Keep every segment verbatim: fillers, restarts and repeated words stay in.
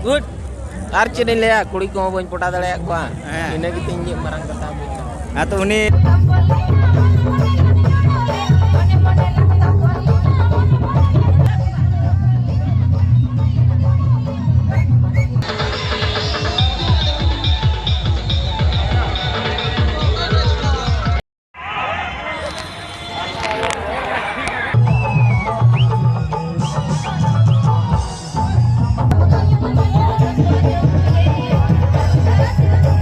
Good. ᱟᱨ ᱪᱮᱫ ᱤᱧ ᱞᱟᱹᱭᱟ, ᱠᱩᱲᱤ ᱠᱚᱦᱚᱸ ᱵᱟᱹᱧ ᱯᱚᱴᱟᱣ ᱫᱟᱲᱮᱭᱟᱜ ᱠᱚᱣᱟ᱾ ᱦᱮᱸ᱾ ᱤᱱᱟᱹ ᱜᱮᱛᱤᱧ ᱤᱧᱟᱹᱜ ᱢᱟᱨᱟᱝ ᱠᱟᱛᱷᱟ᱾ ᱦᱮᱸ, ᱛᱚ ᱩᱱᱤ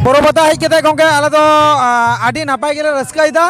ᱵᱳᱨᱳ ᱯᱟᱛᱟ ᱦᱮᱡ ᱠᱟᱛᱮ ᱜᱚᱝᱠᱮ, ᱟᱞᱮ ᱫᱚ, ᱟ, ᱟᱹᱰᱤ ᱱᱟᱯᱟᱭ ᱜᱮᱞᱮ ᱨᱟᱹᱥᱠᱟᱹᱭᱮᱫᱟ᱾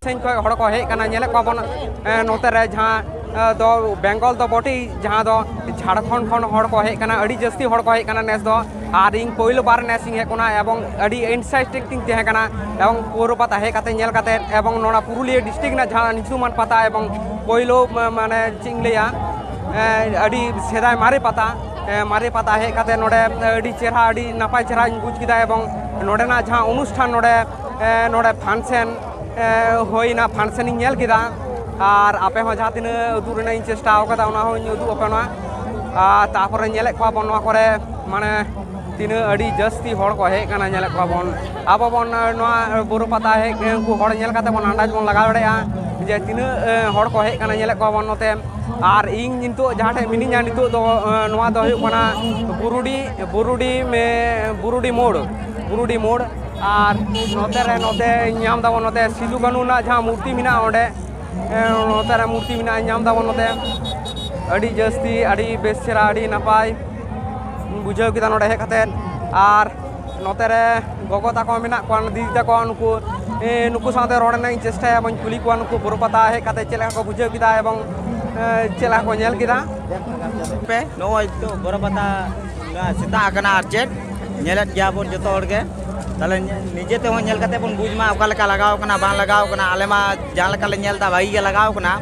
ᱥᱮᱱ ᱠᱷᱚᱱ ᱦᱚᱲ ᱠᱚ ᱦᱮᱡ ᱠᱟᱱᱟ, ᱧᱮᱞᱮᱫ ᱠᱚᱣᱟ ᱵᱚᱱ, ᱮ, ᱱᱚᱛᱮ ᱨᱮ ᱡᱟᱦᱟᱸ, ᱮ, ᱫᱚ ᱵᱮᱝᱜᱚᱞ ᱫᱚ ᱵᱚᱴᱮ, ᱡᱟᱦᱟᱸ ᱫᱚ ᱡᱷᱟᱲᱠᱷᱚᱸᱰ ᱠᱷᱚᱱ ᱦᱚᱲ ᱠᱚ ᱦᱮᱡ ᱠᱟᱱᱟ, ᱟᱹᱰᱤ ᱡᱟᱹᱥᱛᱤ ᱦᱚᱲ ᱠᱚ ᱦᱮᱡ ᱠᱟᱱᱟ ᱱᱮᱥ ᱫᱚ᱾ ᱟᱨ ᱤᱧ ᱯᱳᱭᱞᱳ ᱵᱟᱨ ᱱᱮᱥ ᱤᱧ ᱦᱮᱡ ᱠᱟᱱᱟ ᱮᱵᱚᱝ ᱟᱹᱰᱤ ᱮᱠᱥᱟᱭᱴᱮᱰ ᱤᱧ ᱛᱟᱦᱮᱸ ᱠᱟᱱᱟ ᱮᱵᱚᱝ ᱯᱳᱨᱳ ᱯᱟᱛᱟ ᱦᱮᱡ ᱠᱟᱛᱮ ᱧᱮᱞ ᱠᱟᱛᱮ ᱮᱵᱚᱝ ᱱᱚᱣᱟ ᱯᱩᱨᱩᱞᱤᱭᱟᱹ ᱰᱤᱥᱴᱨᱤᱠᱴ ᱨᱮᱱᱟᱜ ᱡᱟᱦᱟᱸ ᱧᱩᱛᱩᱢᱟᱱ ᱯᱟᱛᱟ ᱮᱵᱚᱝ ᱯᱳᱭᱞᱳ ᱢᱟ-, ᱢᱟᱱᱮ ᱪᱮᱫ ᱤᱧ ᱞᱟᱹᱭᱟ, ᱮ, ᱟᱹᱰᱤ ᱥᱮᱫᱟᱭ ᱢᱟᱨᱮ ᱯᱟᱛᱟ, ᱮ, ᱢᱟᱨᱮ ᱯᱟᱛᱟ ᱦᱮᱡ ᱠᱟᱛᱮ ᱱᱚᱰᱮ ᱟᱹᱰᱤ ᱪᱮᱦᱨᱟ, ᱟᱹᱰᱤ ᱱᱟᱯᱟᱭ ᱪᱮᱦᱨᱟᱧ ᱵᱩᱡᱽ ᱠᱮᱫᱟ ᱮᱵᱚᱝ ᱱᱚᱰᱮᱱᱟᱜ ᱡᱟᱦᱟᱸ ᱚᱱᱩᱥᱴᱷᱟᱱ ᱱᱚᱰᱮ, ᱮ, ᱱᱚᱰᱮ ᱯᱷᱟᱱᱥᱮᱱ, ᱮ, ᱦᱩᱭᱱᱟ, ᱯᱷᱟᱱᱥᱮᱱ ᱤᱧ ᱧᱮᱞ ᱠᱮᱫᱟ᱾ ᱟᱨ ᱟᱯᱮ ᱦᱚᱸ ᱡᱟᱦᱟᱸ ᱛᱤᱱᱟᱹᱜ ᱩᱫᱩᱜ ᱨᱮᱱᱟᱜ ᱤᱧ ᱪᱮᱥᱴᱟ ᱟᱠᱟᱫᱟ ᱚᱱᱟ ᱦᱚᱸᱧ ᱩᱫᱩᱜ ᱟᱯᱮ ᱠᱟᱱᱟ᱾ ᱟᱨ ᱛᱟᱯᱚᱨᱮ ᱧᱮᱞᱮᱫ ᱠᱚᱣᱟ ᱵᱚᱱ ᱱᱚᱣᱟ ᱠᱚᱨᱮ ᱢᱟᱱᱮ ᱛᱤᱱᱟᱹᱜ ᱟᱹᱰᱤ ᱡᱟᱹᱥᱛᱤ ᱦᱚᱲ ᱠᱚ ᱦᱮᱡ ᱠᱟᱱᱟ᱾ ᱧᱮᱞᱮᱫ ᱠᱚᱣᱟ ᱵᱚᱱ ᱟᱵᱚ ᱵᱚᱱ, ᱱᱚᱣᱟ ᱵᱳᱨᱳ ᱯᱟᱛᱟ ᱦᱮᱡ ᱩᱱᱠᱩ ᱦᱚᱲ ᱧᱮᱞ ᱠᱟᱛᱮ ᱵᱚᱱ ᱟᱱᱫᱟᱡᱽ ᱵᱚᱱ ᱞᱟᱜᱟᱣ ᱫᱟᱲᱮᱭᱟᱜᱼᱟ ᱡᱮ ᱛᱤᱱᱟᱹᱜ, ᱮ, ᱦᱚᱲ ᱠᱚ ᱦᱮᱡ ᱠᱟᱱᱟ᱾ ᱧᱮᱞᱮᱫ ᱠᱚᱣᱟ ᱵᱚᱱ ᱱᱚᱛᱮ᱾ ᱟᱨ ᱤᱧ ᱱᱤᱛᱚᱜ ᱡᱟᱦᱟᱸ ᱴᱷᱮᱱ ᱢᱤᱱᱟᱹᱧᱟ ᱱᱤᱛᱚᱜ ᱫᱚ, ᱮ, ᱱᱚᱣᱟ ᱫᱚ ᱦᱩᱭᱩᱜ ᱠᱟᱱᱟ ᱵᱩᱨᱩᱰᱤ, ᱵᱩᱨᱩᱰᱤ, ᱢᱮ-, ᱵᱩᱨᱩᱰᱤ ᱢᱳᱲ, ᱵᱩᱨᱩᱰᱤ ᱢᱳᱲ᱾ ᱟᱨ ᱱᱚᱛᱮ ᱨᱮ, ᱱᱚᱛᱮ ᱧᱟᱢ ᱫᱟᱵᱚᱱ ᱱᱚᱛᱮ ᱥᱤᱫᱩ ᱠᱟᱹᱱᱩ ᱨᱮᱱᱟᱜ ᱡᱟᱦᱟᱸ ᱢᱩᱨᱛᱤ ᱢᱮᱱᱟᱜᱼᱟ ᱚᱸᱰᱮ, ᱮ, ᱱᱚᱛᱮ ᱨᱮ ᱢᱩᱨᱛᱤ ᱢᱮᱱᱟᱜᱼᱟ, ᱧᱟᱢ ᱫᱟᱵᱚᱱ ᱱᱚᱛᱮ᱾ ᱟᱹᱰᱤ ᱡᱟᱹᱥᱛᱤ, ᱟᱹᱰᱤ ᱵᱮᱥ ᱪᱮᱦᱨᱟ, ᱟᱹᱰᱤ ᱱᱟᱯᱟᱭ ᱵᱩᱡᱷᱟᱹᱣ ᱠᱮᱫᱟ ᱱᱚᱰᱮ ᱦᱮᱡ ᱠᱟᱛᱮᱫ᱾ ᱟᱨ ᱱᱚᱛᱮ ᱨᱮ ᱜᱚᱜᱚ ᱛᱟᱠᱚ ᱢᱮᱱᱟᱜ ᱠᱚᱣᱟ, ᱫᱤᱫᱤ ᱛᱟᱠᱚ, ᱱᱩᱠᱩ, ᱮ, ᱱᱩᱠᱩ ᱥᱟᱶᱛᱮ ᱨᱚᱲ ᱨᱮᱱᱟᱜ ᱤᱧ ᱪᱮᱥᱴᱟᱭᱟ, ᱵᱟᱹᱧ ᱠᱩᱞᱤ ᱠᱚᱣᱟ ᱱᱩᱠᱩ ᱵᱳᱨᱳ ᱯᱟᱛᱟ ᱦᱮᱡ ᱠᱟᱛᱮᱫ ᱪᱮᱫ ᱞᱮᱠᱟ ᱠᱚ ᱵᱩᱡᱷᱟᱹᱣ ᱠᱮᱫᱟ ᱮᱵᱚᱝ, ᱮ, ᱪᱮᱫ ᱞᱮᱠᱟ ᱠᱚ ᱧᱮᱞ ᱠᱮᱫᱟ᱾ ᱯᱮ ᱱᱚᱜᱼᱚᱭ ᱛᱚ ᱵᱳᱨᱳ ᱯᱟᱛᱟ ᱥᱮᱛᱟᱜ ᱟᱠᱟᱱᱟ, ᱟᱨ ᱪᱮᱫ ᱧᱮᱞᱮᱫ ᱜᱮᱭᱟ ᱵᱚᱱ ᱡᱚᱛᱚ ᱦᱚᱲ ᱜᱮ᱾ ᱛᱟᱦᱚᱞᱮ ᱱᱤᱡᱮ ᱛᱮᱦᱚᱸ ᱧᱮᱞ ᱠᱟᱛᱮ ᱵᱚᱱ ᱵᱩᱡᱽ ᱢᱟ ᱚᱠᱟ ᱞᱮᱠᱟ ᱞᱟᱜᱟᱣ ᱠᱟᱱᱟ, ᱵᱟᱝ ᱞᱟᱜᱟᱣ ᱠᱟᱱᱟ᱾ ᱟᱞᱮ ᱢᱟ ᱡᱟᱦᱟᱸ ᱞᱮᱠᱟ ᱞᱮ ᱧᱮᱞ ᱮᱫᱟ, ᱵᱷᱟᱹᱜᱤ ᱜᱮ ᱞᱟᱜᱟᱣ ᱠᱟᱱᱟ᱾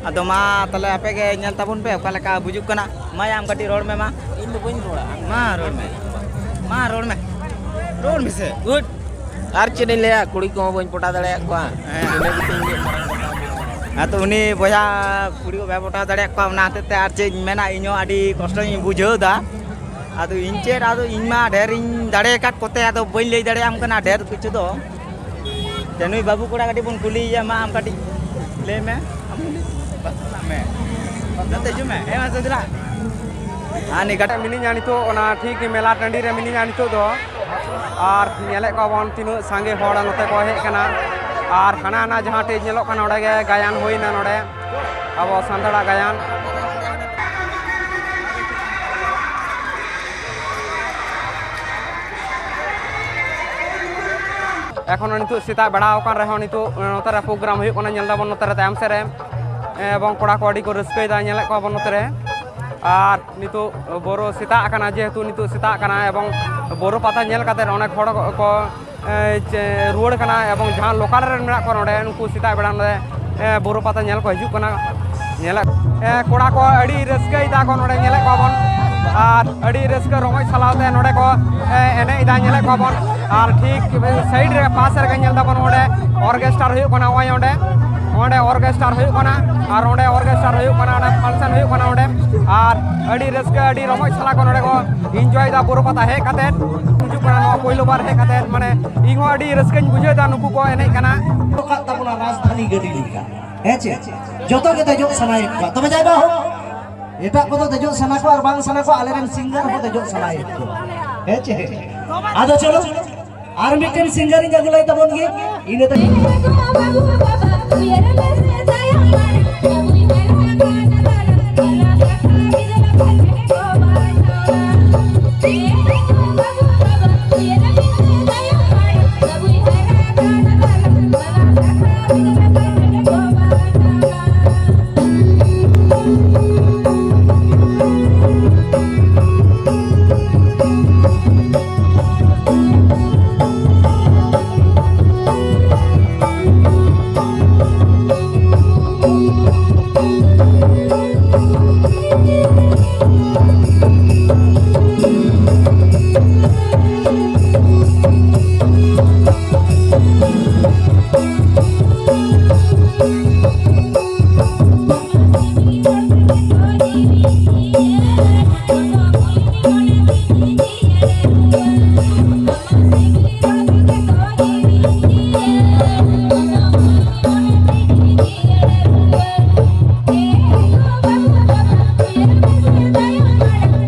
ᱟᱫᱚ ᱢᱟ ᱛᱟᱦᱚᱞᱮ ᱟᱯᱮ ᱜᱮ ᱧᱮᱞ ᱛᱟᱵᱚᱱ ᱯᱮ ᱚᱠᱟ ᱞᱮᱠᱟ ᱵᱩᱡᱩᱜ ᱠᱟᱱᱟ᱾ ᱢᱟ ᱭᱟ, ᱟᱢ ᱠᱟᱹᱴᱤᱡ ᱨᱚᱲ ᱢᱮ ᱢᱟ᱾ ᱤᱧ ᱫᱚ ᱵᱟᱹᱧ ᱨᱚᱲᱟ᱾ ᱢᱟ ᱨᱚᱲ ᱢᱮ, ᱢᱟ ᱨᱚᱲ ᱢᱮ, ᱨᱚᱲ ᱢᱮᱥᱮ᱾ ᱩᱴ᱾ ᱟᱨ ᱪᱮᱫ ᱤᱧ ᱞᱟᱹᱭᱟ, ᱠᱩᱲᱤ ᱠᱚᱦᱚᱸ ᱵᱟᱹᱧ ᱯᱚᱴᱟᱣ ᱫᱟᱲᱮᱭᱟᱜ ᱠᱚᱣᱟ᱾ ᱦᱮᱸ᱾ ᱤᱱᱟᱹ ᱜᱮᱛᱤᱧ ᱤᱧᱟᱹᱜ ᱢᱟᱨᱟᱝ ᱠᱟᱛᱷᱟ᱾ ᱦᱮᱸ, ᱛᱚ ᱩᱱᱤ ᱵᱚᱭᱦᱟ ᱠᱩᱲᱤ ᱠᱚ ᱵᱟᱭ ᱯᱚᱴᱟᱣ ᱫᱟᱲᱮᱭᱟᱜ ᱠᱚᱣᱟ, ᱚᱱᱟ ᱦᱚᱛᱮᱡ ᱛᱮ ᱟᱨ ᱪᱮᱫ ᱤᱧ ᱢᱮᱱᱟ, ᱤᱧ ᱦᱚᱸ ᱟᱹᱰᱤ ᱠᱚᱥᱴᱚᱧ ᱵᱩᱡᱷᱟᱹᱣ ᱮᱫᱟ᱾ ᱟᱫᱚ ᱤᱧ ᱪᱮᱫ, ᱟᱫᱚ ᱤᱧ ᱢᱟ ᱰᱷᱮᱨ ᱤᱧ ᱫᱟᱲᱮ ᱟᱠᱟᱫ ᱠᱚᱛᱮ ᱟᱫᱚ ᱵᱟᱹᱧ ᱞᱟᱹᱭ ᱫᱟᱲᱮᱭᱟᱢ ᱠᱟᱱᱟ ᱰᱷᱮᱨ ᱠᱤᱪᱷᱩ ᱫᱚ᱾ ᱛᱮ ᱱᱩᱭ ᱵᱟᱹᱵᱩ ᱠᱚᱲᱟ ᱠᱟᱹᱴᱤᱡ ᱵᱚᱱ ᱠᱩᱞᱤᱭᱮᱭᱟ, ᱢᱟ ᱟᱢ ᱠᱟᱹᱴᱤᱡ ᱞᱟᱹᱭ ᱢᱮ᱾ ᱟᱢ ᱠᱩᱞᱤ ᱢᱮ᱾ ᱱᱚᱛᱮ ᱦᱤᱡᱩᱜ ᱢᱮ᱾ ᱦᱮᱸ, ᱢᱟ ᱥᱟᱹᱫᱷᱩ ᱫᱟ᱾ ᱟᱨ ᱱᱤᱠᱟᱴ ᱢᱤᱱᱟᱹᱧᱟ ᱱᱤᱛᱚᱜ, ᱚᱱᱟ ᱴᱷᱤᱠ ᱢᱮᱞᱟ ᱴᱟᱺᱰᱤ ᱨᱮ ᱢᱤᱱᱟᱹᱧᱟ ᱱᱤᱛᱚᱜ ᱫᱚ᱾ ᱟᱨ ᱧᱮᱞᱮᱫ ᱠᱚᱣᱟ ᱵᱚᱱ ᱛᱤᱱᱟᱹᱜ ᱥᱟᱸᱜᱮ ᱦᱚᱲ ᱱᱚᱛᱮ ᱠᱚ ᱦᱮᱡ ᱟᱠᱟᱱᱟ᱾ ᱟᱨ ᱦᱟᱱᱟ ᱦᱟᱱᱟ ᱡᱟᱦᱟᱸ ᱴᱷᱮᱡ ᱧᱮᱞᱚᱜ ᱠᱟᱱᱟ, ᱚᱸᱰᱮ ᱜᱮ ᱜᱟᱭᱟᱱ ᱦᱩᱭᱱᱟ, ᱱᱚᱰᱮ ᱟᱵᱚ ᱥᱟᱱᱛᱟᱲᱟᱜ ᱜᱟᱭᱟᱱ᱾ ᱮᱠᱷᱚᱱᱳ ᱱᱤᱛᱚᱜ ᱥᱮᱛᱟᱜ ᱵᱮᱲᱟ ᱟᱠᱟᱱ ᱨᱮᱦᱚᱸ ᱱᱤᱛᱚᱜ ᱱᱚᱛᱮ ᱨᱮ ᱯᱨᱳᱜᱨᱟᱢ ᱦᱩᱭᱩᱜ ᱠᱟᱱᱟ, ᱧᱮᱞ ᱫᱟᱵᱚᱱ ᱱᱚᱛᱮ ᱨᱮ ᱛᱟᱭᱚᱢ ᱥᱮᱫ ᱨᱮ᱾ ᱮᱵᱚᱝ ᱠᱚᱲᱟ ᱠᱚ ᱟᱹᱰᱤ ᱠᱚ ᱨᱟᱹᱥᱠᱟᱹᱭᱮᱫᱟ, ᱧᱮᱞᱮᱫ ᱠᱚᱣᱟ ᱵᱚᱱ ᱱᱚᱛᱮ ᱨᱮ᱾ ᱟᱨ ᱱᱤᱛᱚᱜ ᱵᱳᱨᱳ ᱥᱮᱛᱟᱜ ᱟᱠᱟᱱᱟ, ᱡᱮᱦᱮᱛᱩ ᱱᱤᱛᱚᱜ ᱥᱮᱛᱟᱜ ᱟᱠᱟᱱᱟ ᱮᱵᱚᱝ ᱵᱳᱨᱳ ᱯᱟᱛᱟ ᱧᱮᱞ ᱠᱟᱛᱮ ᱚᱱᱮᱠ ᱦᱚᱲ ᱠᱚ, ᱮ, ᱪᱮ, ᱨᱩᱣᱟᱹᱲ ᱠᱟᱱᱟ ᱮᱵᱚᱝ ᱡᱟᱦᱟᱸ ᱞᱳᱠᱟᱞ ᱨᱮᱱ ᱢᱮᱱᱟᱜ ᱠᱚᱣᱟ ᱱᱚᱰᱮ, ᱱᱩᱠᱩ ᱥᱮᱛᱟᱜ ᱵᱮᱲᱟ ᱱᱚᱰᱮ, ᱮ, ᱵᱳᱨᱳ ᱯᱟᱛᱟ ᱧᱮᱞ ᱠᱚ ᱦᱤᱡᱩᱜ ᱠᱟᱱᱟ᱾ ᱧᱮᱞᱮᱫ, ᱮ, ᱠᱚᱲᱟ ᱠᱚ ᱟᱹᱰᱤ ᱨᱟᱹᱥᱠᱟᱹᱭᱮᱫᱟ ᱠᱚ ᱱᱚᱰᱮ, ᱧᱮᱞᱮᱫ ᱠᱚᱣᱟ ᱵᱚᱱ᱾ ᱟᱨ ᱟᱹᱰᱤ ᱨᱟᱹᱥᱠᱟᱹ ᱨᱚᱢᱚᱡᱽ ᱥᱟᱞᱟᱣ ᱛᱮ ᱱᱚᱰᱮ ᱠᱚ, ᱮ, ᱮᱱᱮᱡ ᱮᱫᱟ, ᱧᱮᱞᱮᱫ ᱠᱚᱣᱟ ᱵᱚᱱ᱾ ᱟᱨ ᱴᱷᱤᱠ ᱥᱟᱭᱤᱰ ᱨᱮ, ᱯᱟᱥ ᱨᱮᱜᱮ ᱧᱮᱞ ᱫᱟᱵᱚᱱ ᱚᱸᱰᱮ ᱚᱨᱜᱮᱥᱴᱟᱨ ᱦᱩᱭᱩᱜ ᱠᱟᱱᱟ, ᱱᱚᱜᱼᱚᱭ ᱚᱸᱰᱮ, ᱚᱸᱰᱮ ᱚᱨᱜᱮᱥᱴᱟᱨ ᱦᱩᱭᱩᱜ ᱠᱟᱱᱟ, ᱟᱨ ᱚᱸᱰᱮ ᱚᱨᱜᱮᱥᱴᱟᱨ ᱦᱩᱭᱩᱜ ᱠᱟᱱᱟ, ᱚᱸᱰᱮ ᱯᱷᱟᱱᱥᱮᱱ ᱦᱩᱭᱩᱜ ᱠᱟᱱᱟ ᱚᱸᱰᱮ᱾ ᱟᱨ ᱟᱹᱰᱤ ᱨᱟᱹᱥᱠᱟᱹ, ᱟᱹᱰᱤ ᱨᱚᱢᱚᱡᱽ ᱥᱟᱞᱟᱜ ᱠᱚ ᱱᱚᱰᱮ ᱠᱚ ᱤᱱᱡᱚᱭ ᱮᱫᱟ ᱵᱳᱨᱳ ᱯᱟᱛᱟ ᱦᱮᱡ ᱠᱟᱛᱮᱫ᱾ ᱦᱤᱡᱩᱜ ᱠᱟᱱᱟ ᱱᱚᱣᱟ ᱯᱳᱭᱞᱳ ᱵᱟᱨ ᱦᱮᱡ ᱠᱟᱛᱮᱫ, ᱢᱟᱱᱮ ᱤᱧ ᱦᱚᱸ ᱟᱹᱰᱤ ᱨᱟᱹᱥᱠᱟᱹᱧ ᱵᱩᱡᱷᱟᱹᱣ ᱮᱫᱟ, ᱱᱩᱠᱩ ᱠᱚ ᱮᱱᱮᱡ ᱠᱟᱱᱟ᱾ ᱨᱟᱠᱟᱵ ᱛᱟᱵᱚᱱᱟ ᱨᱟᱡᱽᱫᱷᱟᱱᱤ ᱜᱟᱹᱰᱤ ᱞᱮᱠᱟ, ᱦᱮᱸ ᱪᱮ? ᱡᱚᱛᱚ ᱜᱮ ᱫᱮᱡᱚᱜ ᱥᱟᱱᱟᱭᱮᱫ ᱠᱚᱣᱟ᱾ ᱛᱚᱵᱮ ᱡᱟᱭ ᱵᱟ ᱦᱳ, ᱮᱴᱟᱜ ᱠᱚᱫᱚ ᱫᱮᱡᱚᱜ ᱥᱟᱱᱟ ᱠᱚᱣᱟ ᱟᱨ ᱵᱟᱝ ᱥᱟᱱᱟ ᱠᱚᱣᱟ, ᱟᱞᱮᱨᱮᱱ ᱥᱤᱝᱜᱟᱨ ᱦᱚᱸ ᱫᱮᱡᱚᱜ ᱥᱟᱱᱟᱭᱮᱫ ᱠᱚᱣᱟ, ᱦᱮᱸ ᱪᱮ? ᱟᱫᱚ ᱪᱚᱞᱚ, ᱟᱨ ᱢᱤᱫᱴᱮᱱ ᱥᱤᱝᱜᱟᱨ ᱤᱧ ᱟᱹᱜᱩ ᱞᱟᱭ ᱛᱟᱵᱚᱱ ᱜᱮ, ᱤᱱᱟᱹ ᱛᱟᱭᱚᱢ᱾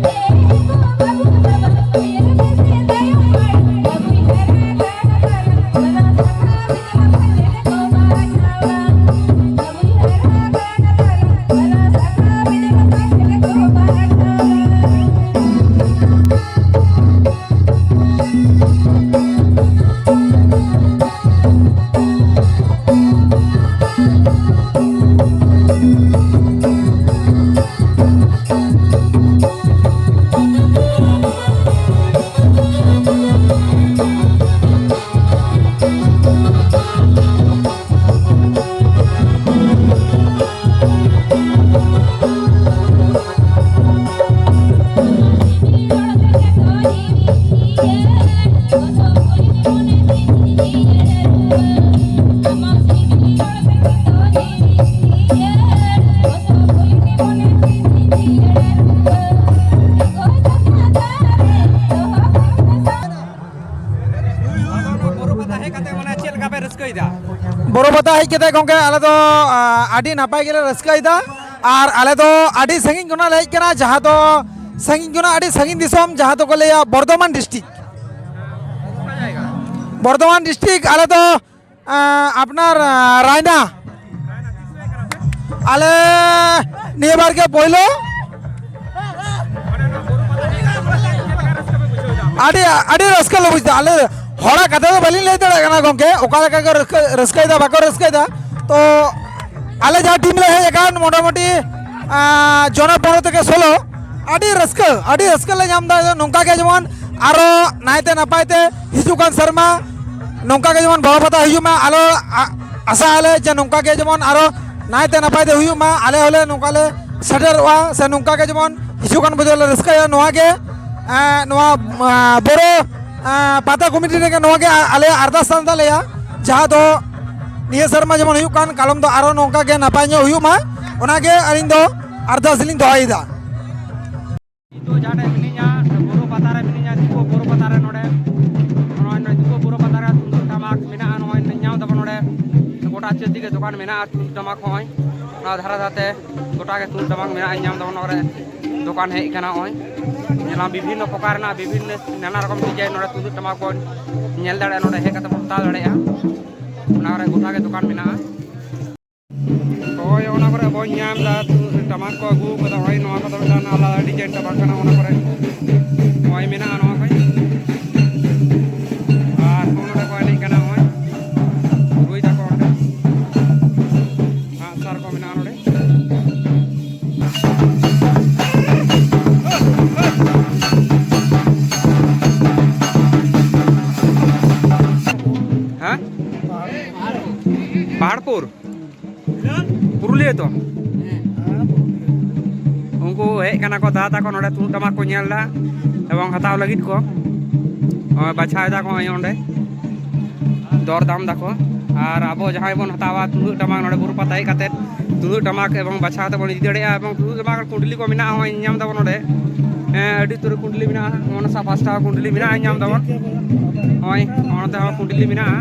ᱵᱳᱨᱳ ᱯᱟᱛᱟ ᱦᱮᱡ ᱠᱟᱛᱮ ᱜᱚᱝᱠᱮ ᱟᱞᱮ ᱫᱚ, ᱟ, ᱟᱹᱰᱤ ᱱᱟᱯᱟᱭ ᱜᱮᱞᱮ ᱨᱟᱹᱥᱠᱟᱹᱭᱮᱫᱟ᱾ ᱟᱨ ᱟᱞᱮ ᱫᱚ ᱟᱹᱰᱤ ᱥᱟᱺᱜᱤᱧ ᱠᱷᱚᱱᱟᱜ ᱞᱮ ᱦᱮᱡ ᱠᱟᱱᱟ, ᱡᱟᱦᱟᱸ ᱫᱚ ᱥᱟᱺᱜᱤᱧ ᱠᱷᱚᱱᱟᱜ ᱟᱹᱰᱤ ᱥᱟᱺᱜᱤᱧ ᱫᱤᱥᱚᱢ, ᱡᱟᱦᱟᱸ ᱫᱚᱠᱚ ᱞᱟᱹᱭᱟ ᱵᱚᱨᱫᱷᱚᱢᱟᱱ ᱰᱤᱥᱴᱨᱤᱠᱴ᱾ ᱵᱚᱨᱫᱷᱚᱢᱟᱱ ᱰᱤᱥᱴᱨᱤᱠᱴ ᱟᱞᱮ ᱫᱚ, ᱟ, ᱟᱯᱱᱟᱨ, ᱟ, ᱨᱟᱭᱱᱟ᱾ ᱟᱞᱮ ᱱᱤᱭᱟᱹ ᱵᱟᱨ ᱜᱮ ᱯᱳᱭᱞᱳ᱾ ᱟᱹᱰᱤ, ᱟᱹᱰᱤ ᱨᱟᱹᱥᱠᱟᱹ ᱞᱮ ᱵᱩᱡᱽ ᱮᱫᱟ᱾ ᱟᱞᱮ ᱦᱚᱲᱟᱜ ᱠᱟᱛᱷᱟ ᱫᱚ ᱵᱟᱹᱞᱤᱧ ᱞᱟᱹᱭ ᱫᱟᱲᱮᱭᱟᱜ ᱠᱟᱱᱟ ᱜᱚᱢᱠᱮ, ᱚᱠᱟ ᱞᱮᱠᱟ ᱠᱚ ᱨᱟᱹᱥᱠᱟᱹ, ᱨᱟᱹᱥᱠᱟᱹᱭᱮᱫᱟ, ᱵᱟᱠᱚ ᱨᱟᱹᱥᱠᱟᱹᱭᱮᱫᱟ᱾ ᱛᱚ ᱟᱞᱮ ᱡᱟᱦᱟᱸ ᱴᱤᱢ ᱞᱮ ᱦᱮᱡ ᱟᱠᱟᱱ, ᱢᱚᱴᱟᱢᱩᱴᱤ, ᱟᱸ, ᱡᱚᱱᱚ ᱯᱚᱱᱨᱚ ᱛᱷᱮᱠᱮ ᱥᱳᱞᱳ, ᱟᱹᱰᱤ ᱨᱟᱹᱥᱠᱟᱹ, ᱟᱹᱰᱤ ᱨᱟᱹᱥᱠᱟᱹ ᱞᱮ ᱧᱟᱢ ᱮᱫᱟ᱾ ᱱᱚᱝᱠᱟ ᱜᱮ ᱡᱮᱢᱚᱱ ᱟᱨᱚ ᱱᱟᱭᱛᱮ ᱱᱟᱯᱟᱭ ᱛᱮ ᱦᱤᱡᱩᱜ ᱠᱟᱱ ᱥᱮᱨᱢᱟ ᱱᱚᱝᱠᱟ ᱜᱮ ᱡᱮᱢᱚᱱ ᱵᱚᱲᱚ ᱯᱟᱛᱟ ᱦᱩᱭᱩᱜ ᱢᱟ᱾ ᱟᱞᱚ ᱟ- ᱟᱥᱟ ᱟᱞᱮ ᱡᱮ ᱱᱚᱝᱠᱟ ᱜᱮ ᱡᱮᱢᱚᱱ ᱟᱨᱚ ᱱᱟᱭᱛᱮ ᱱᱟᱯᱟᱭ ᱛᱮ ᱦᱩᱭᱩᱜ ᱢᱟ᱾ ᱟᱞᱮ ᱦᱚᱸᱞᱮ ᱱᱚᱝᱠᱟ ᱞᱮ ᱥᱮᱴᱮᱨᱚᱜᱼᱟ, ᱥᱮ ᱱᱚᱝᱠᱟ ᱜᱮ ᱡᱮᱢᱚᱱ ᱦᱤᱡᱩᱜ ᱠᱟᱱ ᱵᱚᱪᱷᱚᱨ ᱞᱮ ᱨᱟᱹᱥᱠᱟᱹᱭᱟ᱾ ᱱᱚᱣᱟ ᱜᱮ ᱮᱸ, ᱱᱚᱣᱟ ᱮᱸ, ᱵᱚᱨᱚ ᱮᱸ, ᱯᱟᱛᱟ ᱠᱚᱢᱤᱴᱤ ᱨᱮᱜᱮ ᱱᱚᱣᱟ ᱜᱮ ᱟ- ᱟᱞᱮᱭᱟᱜ ᱟᱨᱫᱟᱥ ᱠᱟᱱ ᱛᱟᱞᱮᱭᱟ, ᱡᱟᱦᱟᱸ ᱫᱚ ᱱᱤᱭᱟᱹ ᱥᱮᱨᱢᱟ ᱡᱮᱢᱚᱱ ᱦᱩᱭᱩᱜ ᱠᱟᱱ, ᱠᱟᱞᱚᱢ ᱫᱚ ᱟᱨᱚ ᱱᱚᱝᱠᱟ ᱜᱮ ᱱᱟᱯᱟᱭ ᱧᱚᱜ ᱦᱩᱭᱩᱜ ᱢᱟ, ᱚᱱᱟ ᱜᱮ ᱟᱹᱞᱤᱧ ᱫᱚ ᱟᱨᱫᱟᱥ ᱞᱤᱧ ᱫᱚᱦᱚᱭᱮᱫᱟ᱾ ᱱᱤᱛᱚᱜ ᱡᱟᱦᱟᱸ ᱴᱷᱮᱱ ᱢᱤᱱᱟᱹᱧᱟ, ᱵᱳᱨᱳ ᱯᱟᱛᱟ ᱨᱮ ᱢᱤᱱᱟᱹᱧᱟ, ᱫᱤᱠᱩ ᱵᱳᱨᱳ ᱯᱟᱛᱟ ᱨᱮ ᱱᱚᱰᱮ᱾ ᱱᱚᱜᱼᱚᱭ ᱱᱚᱰᱮ ᱫᱤᱠᱩ ᱵᱳᱨᱳ ᱯᱟᱛᱟ ᱨᱮ ᱛᱩᱢᱫᱟᱜ ᱴᱟᱢᱟᱠ ᱢᱮᱱᱟᱜᱼᱟ, ᱱᱚᱜᱼᱚᱭ ᱧᱮᱞ ᱧᱟᱢ ᱫᱟᱵᱚᱱ ᱱᱚᱰᱮ ᱜᱚᱴᱟ ᱪᱮᱫ ᱫᱤᱠᱮ ᱫᱚᱠᱟᱱ ᱢᱮᱱᱟᱜᱼᱟ ᱛᱩᱢᱫᱟᱜ ᱴᱟᱢᱟᱠ᱾ ᱦᱚᱸᱜᱼᱚᱭ ᱱᱚᱣᱟ ᱫᱷᱟᱨᱮ ᱫᱷᱟᱨᱮᱛᱮ ᱜᱚᱴᱟ ᱜᱮ ᱛᱩᱢᱫᱟᱜ ᱴᱟᱢᱟᱠ ᱢᱮᱱᱟᱜᱼᱟ, ᱧᱮᱞ ᱧᱟᱢ ᱫᱟᱵᱚᱱ ᱱᱚᱰᱮ ᱫᱚᱠᱟᱱ ᱦᱮᱡ ᱠᱟᱱᱟ᱾ ᱱᱚᱜᱼᱚᱭ ᱧᱮᱞᱟᱢ ᱵᱤᱵᱷᱤᱱᱱᱚ ᱯᱨᱚᱠᱟᱨ ᱨᱮᱱᱟᱜ ᱵᱤᱵᱷᱤᱱᱱᱚ ᱱᱟᱱᱟ ᱨᱚᱠᱚᱢ ᱰᱤᱡᱟᱭᱤᱱ ᱱᱚᱰᱮ ᱛᱩᱢᱫᱟᱜ ᱴᱟᱢᱟᱠ ᱵᱚᱱ ᱧᱮᱞ ᱫᱟᱲᱮᱭᱟᱜᱼᱟ, ᱱᱚᱰᱮ ᱦᱮᱡ ᱠᱟᱛᱮ ᱵᱚᱱ ᱦᱟᱛᱟᱣ ᱫᱟᱲᱮᱭᱟᱜᱼᱟ᱾ ᱚᱱᱟ ᱠᱚᱨᱮ ᱜᱚᱴᱟ ᱜᱮ ᱫᱚᱠᱟᱱ ᱢᱮᱱᱟᱜᱼᱟ᱾ ᱦᱳᱭ, ᱚᱱᱟ ᱠᱚᱨᱮ ᱵᱚᱱ ᱧᱟᱢ ᱮᱫᱟ, ᱛᱩ-, ᱴᱟᱢᱟᱠ ᱠᱚ ᱟᱹᱜᱩ ᱠᱟᱫᱟ᱾ ᱦᱳᱭ, ᱱᱚᱣᱟ ᱠᱚᱫᱚ ᱢᱤᱫᱴᱟᱝ ᱟᱞᱟᱫᱟ ᱰᱤᱡᱟᱭᱤᱱ ᱴᱟᱢᱟᱠ ᱠᱟᱱᱟ᱾ ᱚᱱᱟ ᱠᱚᱨᱮ ᱦᱳᱭ ᱢᱮᱱᱟᱜᱼᱟ ᱱᱚᱣᱟ ᱠᱚ᱾ ᱟᱨ ᱱᱚᱜᱼᱚ ᱱᱚᱰᱮ ᱠᱚ ᱮᱱᱮᱡ ᱠᱟᱱᱟ, ᱱᱚᱜᱼᱚᱭ ᱨᱩᱭ ᱫᱟᱠᱚ ᱚᱸᱰᱮ᱾ ᱟᱸᱜᱼᱥᱟᱨ ᱠᱚ ᱢᱮᱱᱟᱜᱼᱟ ᱱᱚᱰᱮ᱾ ᱦᱮᱸ? ᱯᱟᱦᱟᱲᱯᱩᱨ? ᱯᱩᱨᱩᱞᱤᱭᱟᱹ ᱛᱚ? ᱩᱱᱠᱩ ᱦᱮᱡ ᱠᱟᱱᱟ ᱠᱚ, ᱫᱟᱫᱟ ᱛᱟᱠᱚ ᱱᱚᱰᱮ ᱛᱩᱢᱫᱟᱜ ᱴᱟᱢᱟᱠ ᱠᱚ ᱧᱮᱞ ᱮᱫᱟ ᱮᱵᱚᱝ ᱦᱟᱛᱟᱣ ᱞᱟᱹᱜᱤᱫ ᱠᱚ᱾ ᱱᱚᱜᱼᱚᱭ ᱵᱟᱪᱷᱟᱣ ᱮᱫᱟ ᱠᱚ ᱱᱚᱜᱼᱚᱭ ᱚᱸᱰᱮ, ᱫᱚᱨ ᱫᱟᱢ ᱫᱟᱠᱚ᱾ ᱟᱨ ᱟᱵᱚ ᱡᱟᱦᱟᱸᱭ ᱵᱚᱱ ᱦᱟᱛᱟᱣᱟ ᱛᱩᱢᱫᱟᱹᱜ ᱴᱟᱢᱟᱠ, ᱱᱚᱰᱮ ᱵᱩᱨᱩ ᱯᱟᱛᱟ ᱦᱮᱡ ᱠᱟᱛᱮᱫ ᱛᱩᱢᱫᱟᱹᱜ ᱴᱟᱢᱟᱠ ᱮᱵᱚᱝ ᱵᱟᱪᱷᱟᱣ ᱠᱟᱛᱮ ᱵᱚᱱ ᱤᱫᱤ ᱫᱟᱲᱮᱭᱟᱜᱼᱟ᱾ ᱮᱵᱚᱝ ᱛᱩᱢᱫᱟᱹᱜ ᱴᱟᱢᱟᱠ ᱠᱩᱸᱰᱞᱤ ᱠᱚ ᱢᱮᱱᱟᱜᱼᱟ, ᱱᱚᱜᱼᱚᱭ ᱧᱟᱢ ᱫᱟᱵᱚᱱ ᱱᱚᱰᱮ᱾ ᱦᱮᱸ, ᱟᱹᱰᱤ ᱩᱛᱟᱹᱨ ᱠᱩᱸᱰᱞᱤ ᱢᱮᱱᱟᱜᱼᱟ, ᱚᱱᱟ ᱥᱟᱯᱷᱟ ᱥᱟᱯᱷᱟ ᱠᱩᱸᱰᱞᱤ ᱢᱮᱱᱟᱜᱼᱟ, ᱧᱟᱢ ᱫᱟᱵᱚᱱ᱾ ᱱᱚᱜᱼᱚᱭ ᱱᱚᱛᱮ ᱦᱚᱸ ᱠᱩᱸᱰᱞᱤ ᱢᱮᱱᱟᱜᱼᱟ᱾